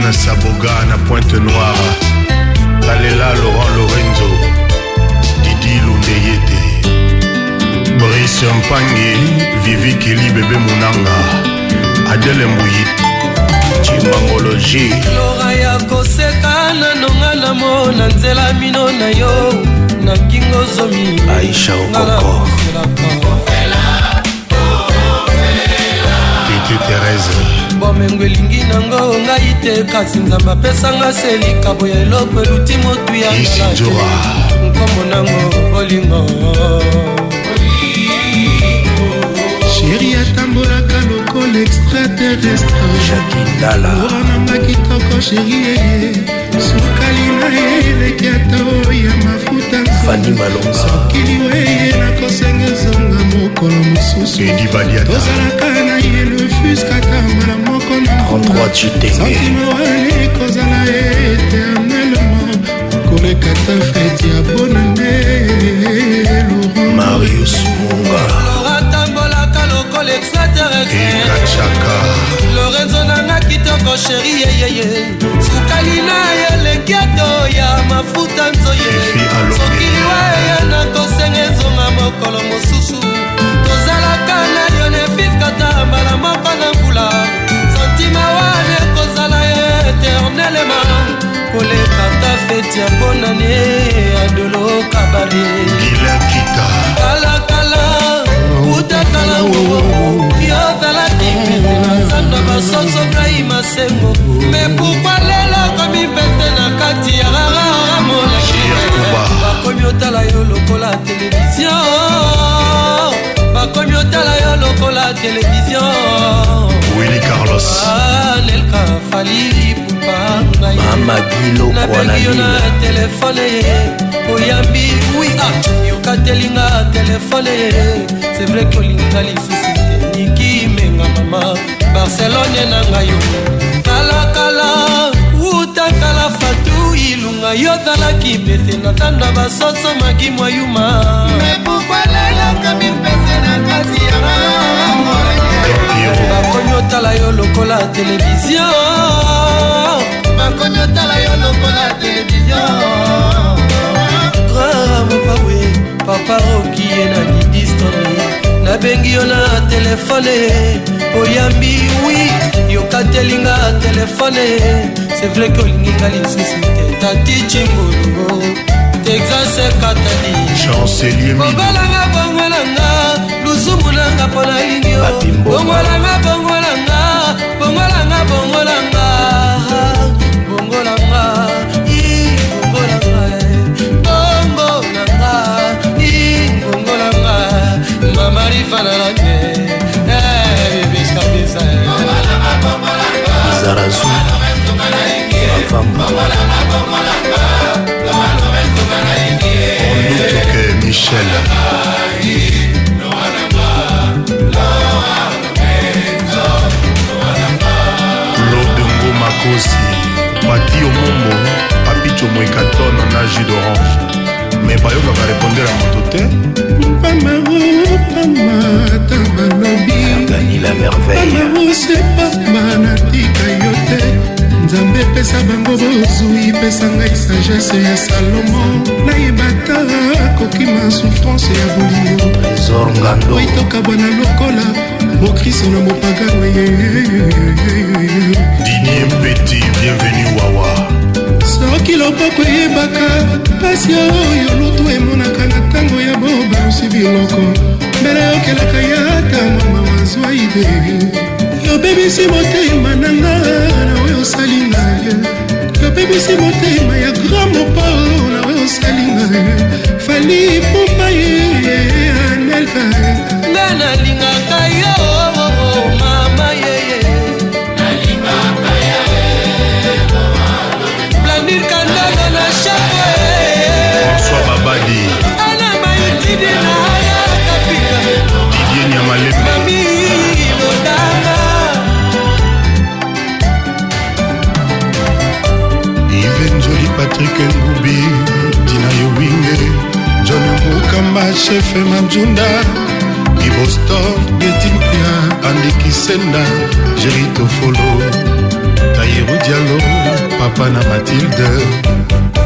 Diane Saboga na Pointe Noire, Talela Laurent Lorenzo, Didi Lundeyete, Brice Mpangi, Vivi Keli Bebe Munanga, Adèle Mbuyi, Chimbangologie. Lora ya koseka nanonga namona nzela mino na yo na kingo zomi. Aisha Okoko. Tete Thérèse. Bomengo elingi nango ngai te, kasi Nzambe apesanga se likabo ya eloko eluti motu ya Isi ngala te. Nzora. Nkombo nango bolingo. Chéri atambolaka lokola extraterrestre. Jackie Ndala. Orananga kitoko chéri eye, sukali na ye eleki ata oyo ya mafuta. Fanny Malonga. Soki liwa eye, nakosenga ezonga mokolo mosusu. Edi Baliata. Tozalaka na ye lefuske ata mbala moko na 33 Chitenge. Sentiment wana ekozala éternellement koleka ta fête ya bonane, Laurent. Marius Munga. Lora tambolaka lokola extraterrestre. Ekachaka. Lorenzo nanga kitoko chéri yeyeye, sukali na ye eleki ato ya mafuta nzoye. Fifi Alombe. Soki liwa eye, nakosenga ezonga mokolo mosusu, tozalaka na yo nefifkata mbala moko na mvula. Sentiment wana ekozala éternellement koleka ta fête ya bonane adolo kabare. Gila Kita. Kalakala utakala yozalaki pete na zando basoso ngai masengo, me pourquoi lelo komi pete na kati ya rarara molaki? Kuba. Bakomi otala yo lokola télévision, bakomi otala yo lokola télévision. Willy Carlos. Anelka Fally Ipupa ngai. Mama Gilo. Nabengi yo na Kwanalila. telefone ye, oyambi wi a yokatelinga telefone ye. C'est vrai ke olinginga lisusu te, Niki Menga, mama Barcelone na ngai yo. Kalakala uta kala Fatu Ilunga yozalaki pete na tanda basoso maki mwa yuma. Pierrot. Bakomi otala yo lokola télévision. Bakomi otala yo lokola télévision. Grand mopawe papa Roki ye na didistone, nabengi yo na telefone, oyambi wi yokatelinga telefone. C'est vrai ke olinginga lisusu te, Tati Cimbulu, Texas Katani. Chancelier Midi. Bongolanga, bongolanga luzumu nanga mpo nalingi yo. Papi Mboma. Bongolanga, bongolanga, bongolanga, bongolanga, bongolanga, i bongolanga, eh. Bongolanga, i bongolanga, mama rifanalande bebeskabisa. Zarazu. Mavamba. Onutoke Michel. Claude Ngoma Kosi, Pati Omombo, Papicho Mwekatono na jus d'orange. Mais bayokaka répondre ya moto te. Pamba o pamba, ata balobi. Gani la merveille. Pamba ose pamba, natika yo te. Nzambe epesa bango bozwi, pesa ngai sagesse ya Salomo, nayeba ta kokima souffrance ya bolingo. Trésor Ngando. Oyo tokabwana lokola mokristo na mopagano ye. Didier Petit, bienvenue Wawa. Soki loboko eyebaka pasi oyo lutu emonaka na ntango ya bobalusi biloko, mbele okelaka ya ata mwa mawa zwa ide. Yobebisi motema na nga na oyo osali ngai, yobebisi motema ya grand mopao na oyo osali ngai, Fally Ipupa ye, Anelka. Nga nalingaka yo mama yeye, Blandir Kandolo na chapo. François Babadi. Ana maitidi na ya kapika. Didier Nyamalembe. Mami Lodanga. Yves Njoli, Patrick Ngubi, Dina Yowinge, John Mukamba, Chef Mamjunda, Gibostor, Betimpia, Andy Kisenda, Jerry Tofolo, Taïrou Diallo. Papa na Mathilde.